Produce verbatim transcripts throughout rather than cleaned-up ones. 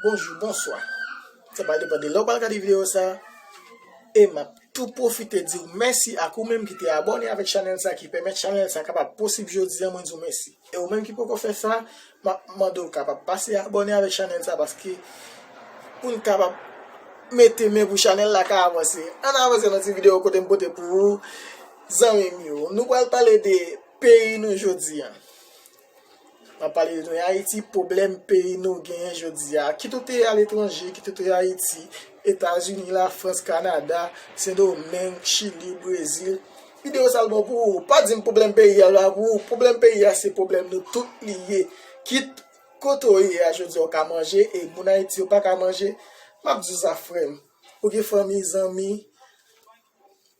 Bonjou, bonswa. Sa pral depann de lè w pral gade videyo sa. E m ap tou pwofite di w mèsi ak ou menm ki te abòne avèk chanèl sa, ki pèmèt chanèl sa kapab posib jodi a, mwen di w mèsi. E ou menm ki poko fè sa, m ap mande w kapab pase abòne avèk chanèl sa, paske pou n kapab mete men pou chanèl la ka avanse. Ann avanse nan ti videyo kote m pote pou ou, zanmi m yo. Nou pral pale de peyi nou jodi a. M ap pale de nou Ayiti, pwoblèm peyi nou genyen jodi a. Kit ou te aletranje, kit ou te Ayiti, Etazini, Lafrans, Kanada, Sendomeng, Chili, Brezil. Videyo sa l bon pou ou. Pa di m pwoblèm peyi a la pou ou. Pwoblèm peyi a se pwoblèm nou tout li ye. Kit kote w ye a jodi a, ou ka manje, e moun Ayiti yo pa ka manje. M ap di w sa, frè m. Ou gen fanmi, zanmi,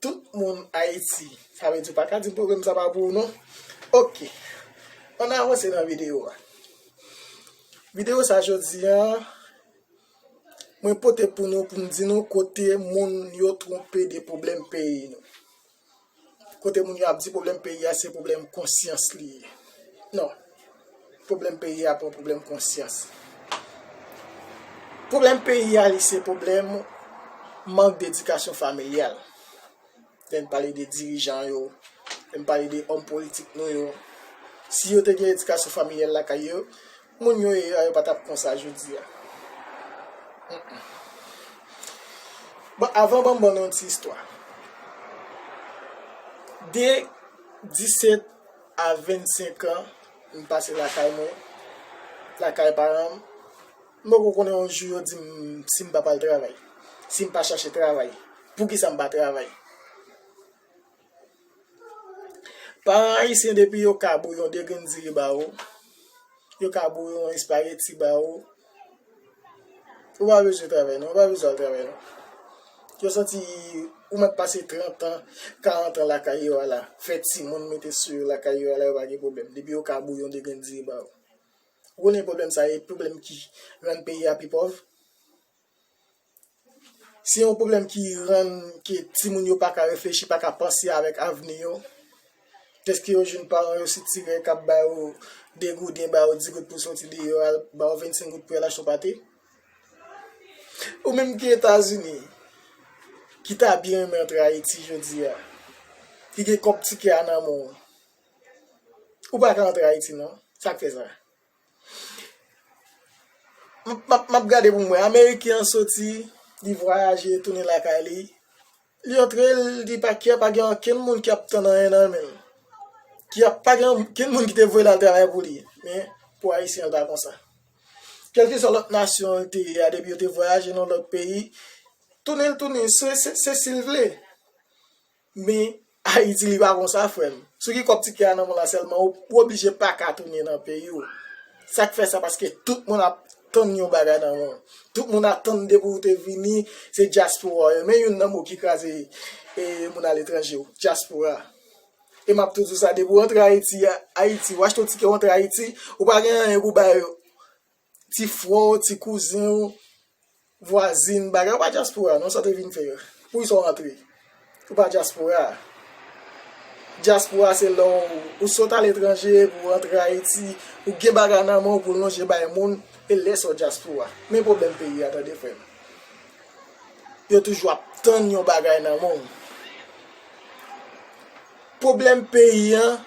tout moun Ayiti. Sa vle di w pa ka di m pwoblèm sa pa pou ou non. Oke. Ann avanse nan videyo a. Videyo sa jodi a, mwen pote pou nou, pou m di nou kote moun yo twonpe de pwoblèm peyi nou. Kote moun yo ap di pwoblèm peyi a se pwoblèm konsyans li ye. Non. Pwoblèm peyi a pa yon pwoblèm konsyans. Pwoblèm peyi a, li se pwoblèm mank de edikasyon familyal. Lè n pale de dirijan yo, lè n pale de òm politik nou yo, si yo te gen edikasyon familyal lakay yo, moun yo ye a, yo pa t ap konsa jodi a. Mm-mm. Bon, avan, ban m ban nou yon ti istwa. De disèt a vennsenk an, m pase lakay mwen, lakay paran m. M poko konnen yon jou yo di m si m pa pral travay, si m pa chache travay, poukisa m pa travay. Paran ayisyen, depi yo ka bouyon de grenn diri ba ou, yo ka bouyon espageti ba ou, ou pa bezwen travay non, ou pa bezwen al travay non. Yo santi ou mèt pase trant an, karant an lakay yo a la, fè timoun mete sou yo lakay yo a la, yo pa gen pwoblèm. Depi yo ka bouyon de grenn diri ba ou. Ou konnen pwoblèm sa e pwoblèm ki rann peyi a pi pòv? Se yon pwoblèm ki rann ke timoun yo pa ka reflechi, pa ka panse avèk avni yo. Dèske yo jwenn paran yo sitirè k ap ba yo de gouden, ba yo dis goud pou soti deyò, al ba yo vennsenk goud pou y al achte yon pate. Ou menm ki Etazini, ki ta byen renmen antre Ayiti jodi a, ki gen kòb tikè a nan men w, ou pa ka antre Ayiti non. Sa k fè sa? M ap, m ap, m ap gade pou m wè. Ameriken an soti, li vwayaje, tounen lakay li. Li antre, li pa kè, pa gen okenn moun ki ap tann anyen nan men l. Ki ap, pa gen okenn moun ki te voye l al travay pou li. Men, pou Ayisyen an, l pa konsa. Kèlkeswa lòt nasyon l te ye a, depi yo te vwayaje nan lòt peyi, tounen l tounen, se, se, se si l vle. Men, Ayiti, li pa konsa, frè m. Si w gen kòb tikè a nan men w la sèlman, ou, ou oblije pa ka tounen nan peyi w. Sa k fè sa? Paske tout moun ap tann yon bagay nan men w. Tout moun atann depi w te vini, se dyaspora w ye. Men youn nan mo ki kraze, e, moun aletranje yo, dyaspora. E m ap tou di w sa, depi w antre Ayiti, Ayiti, w achte yon tikè, w antre Ayiti, ou pa gen anyen pou bay yo. Ti frè w, ti kouzen w, vwazin, bagay, ou pa dyaspora non, sa w te vin fè? Poukisa w rantre? Ou pa dyaspora. Dyaspora se lè w, ou sot aletranje pou w rantre Ayiti, ou gen bagay nan men w pou w lonje bay moun, e lè sa w dyaspora. Men pwoblèm peyi a, tande frè m. Yo toujou ap tann yon bagay nan men w. Pwoblèm peyi an,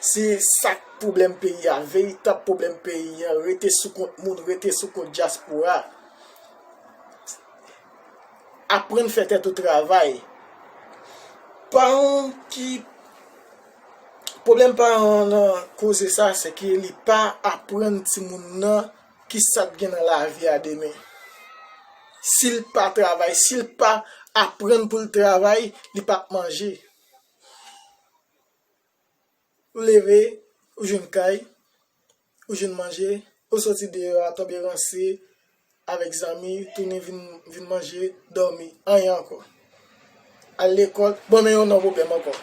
se sa k pwoblèm peyi a, veritab pwoblèm peyi an, rete sou kont moun, rete sou kont dyaspora. Aprann fè tèt ou travay. Paran ki, pwoblèm paran an nan koze sa, se ke li pa aprann timoun nan ki sa k gen nan lavi a demen. Si l pa travay, si l pa aprann pou l travay, li p ap manje. Ou leve, ou jwenn kay, ou jwenn manje, ou soti deyò a, tonbe ranse, avèk zanmi, tounen vin, vin manje, dòmi, anyen ankò. Al lekòl, bon, men yon non pwoblèm ankò.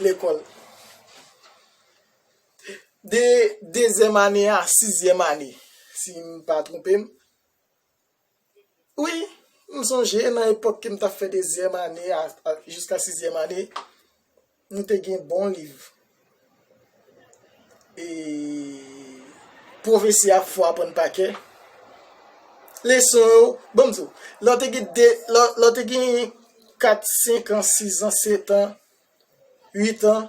Lekòl. De dezyèm ane a sizyèm ane, si m pa twonpe m. Wi, m sonje nan epòk ke m t ap fè dezyèm ane a, a, jiska sizyèm ane, nou te gen bon liv. E pwofesè ap fè w aprann pa kè. Leson yo, ban m di w, lè w te gen de, lè, lè w te gen kat, senk an, sis an, sèt an, uit an,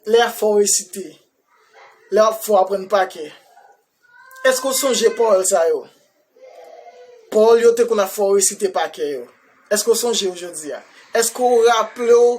lè y ap fè w resite, lè y ap fè w aprann pa kè, èske w sonje pawòl sa yo? Pawòl yo te konn ap fè w resite pa kè yo. Èske w sonje yo jodi a? Èske w raple w,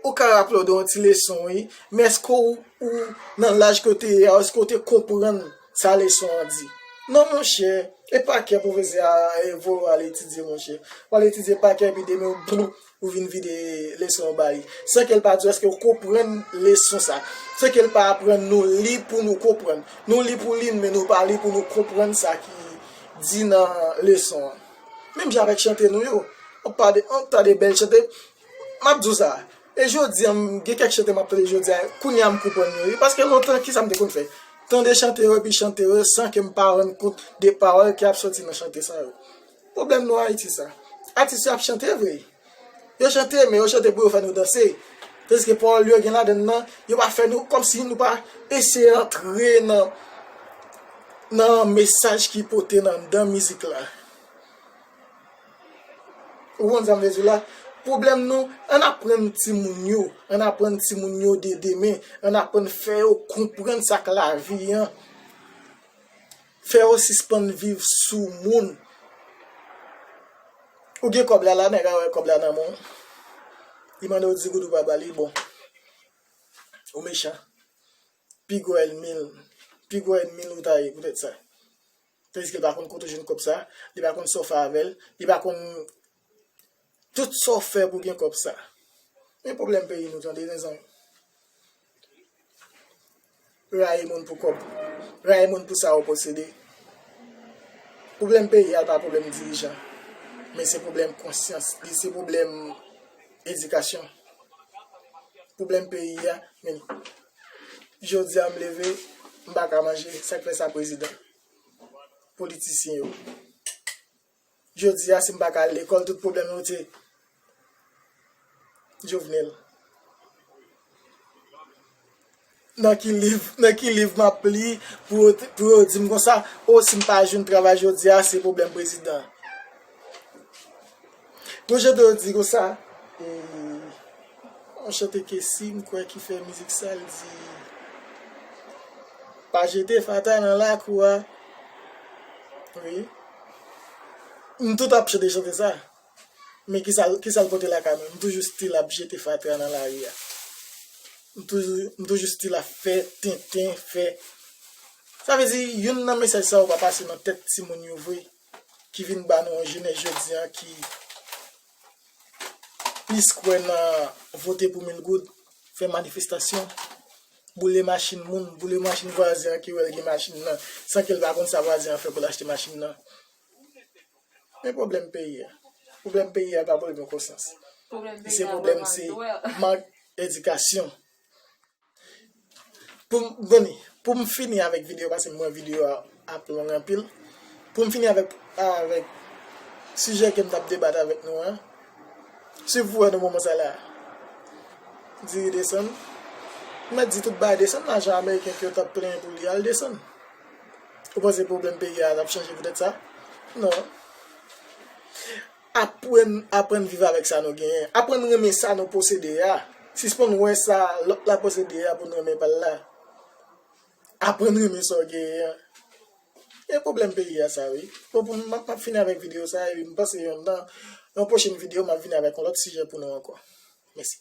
ou ka raple w de yon ti leson, wi, men èske w, ou nan laj ke w te ye a, èske w te konprann sa leson an di? Non, monchè, e pa kè pwofesè a, e, voye w al etidye, monchè. W al etidye pa kè, epi demen, w, ou vin vide leson an ba li. San ke l pa di w èske w konprann leson sa. San ke l pa aprann nou li pou nou konprann. Nou li pou li, men nou pa li pou nou konprann sa ki di nan leson an. Menm jan avèk chante nou yo. Anpil de, anpil de bèl chante. M ap di w sa. E jodi a, m gen kèk chante m ap tande jodi a. Kounye a, m konprann yo, wi. Paske lontan, ki sa m te konn fè? Tande chante yo, epi chante yo, san ke m pa rann kont de pawòl ki ap soti nan chante sa yo. Pwoblèm nou Ayiti sa. Atis yo ap chante vre. Yo chante, men yo chante pou yo fè nou danse. Tandiske pawòl yo gen ladan nan, yo pa fè nou, kòmsi nou pa eseye antre nan, nan mesaj ki pote nan, nan mizik la. Ou konprann sa m vle di w la? Pwoblèm nou, ann aprann timoun yo, ann aprann timoun yo de demen, ann aprann fè yo konprann sa k lavi an. Fè yo sispann viv sou moun. Ou gen kòb la, la, nèg la wè kòb la nan men w. Li mande w di goud ou pa ba li, bon. Ou mechan. Pi gwo ènmi l, pi gwo ènmi l ou ta ye poutèt sa. Tandiske l pa konn kote w jwenn kòb sa, li pa konn sa w fè avè l, li pa konn tout sa w fè pou gen kòb sa. Men pwoblèm peyi nou, tande, mezanmi. Rayi moun pou kòb. Rayi moun pou sa yo posede. Pwoblèm peyi a pa pwoblèm dirijan. Men se pwoblèm konsyans. Li se pwoblèm edikasyon. Pwoblèm peyi a, men jodi a m leve, m pa ka manje. Sa k fè sa, prezidan? Politisyen yo. Jodi a, si m pa ka al lekòl, tout pwoblèm yo te Jovenel. Nan ki liv, nan ki liv m ap li pou yo, pou yo di m konsa, o, si m pa jwenn travay jodi a, se pwoblèm prezidan. Gon chante yo di konsa, e, yon chante Kessy, m kwè, ki fè mizik sa, l di, pa jete fatra nan lakou a. Wi. M tout ap chante chante sa. Men kisa, kisa l pote lakay mwen? M toujou still ap jete fatra nan lari a. M toujou, m toujou still ap fè tenten, fè. Sa vle di, youn nan mesaj sa yo pa pase nan tèt timoun yo vre, ki vin ba nou yon jenès jodi a ki plis kwè nan vote pou mil goud, fè manifestasyon, boule machin moun, boule machin vwazen an ki wè l gen machin nan, san ke l pa konn sa vwazen an fè pou l achte machin nan. Men pwoblèm peyi a. Pwoblèm peyi a pa pwoblèm konsyans. Li se pwoblèm, se mank edikasyon. Pou m, Doni, pou m fini avèk videyo, paske m wè videyo a ap long anpil. Pou m fini avèk, avèk sijè ke m t ap debat avèk nou an, si w wè nan moman sa la, diri desann. M mèt di tout bagay desann, lajan ameriken ke yo t ap plenyen pou li a, l desann. Ou panse pwoblèm peyi a t ap chanje poutèt sa? Non. Aprann, aprann viv avèk sa nou genyen. Aprann renmen sa nou posede a. Sispann wè sa lòt la posede a pou n renmen pa l la. Aprann renmen sa w genyen an. E pwoblèm peyi a sa, wi. Bon, pou m, m ap, m ap fini avèk videyo sa, epi m panse yon nan, yon pwochen videyo, m ap vini avèk yon lòt sijè pou nou ankò. Mèsi.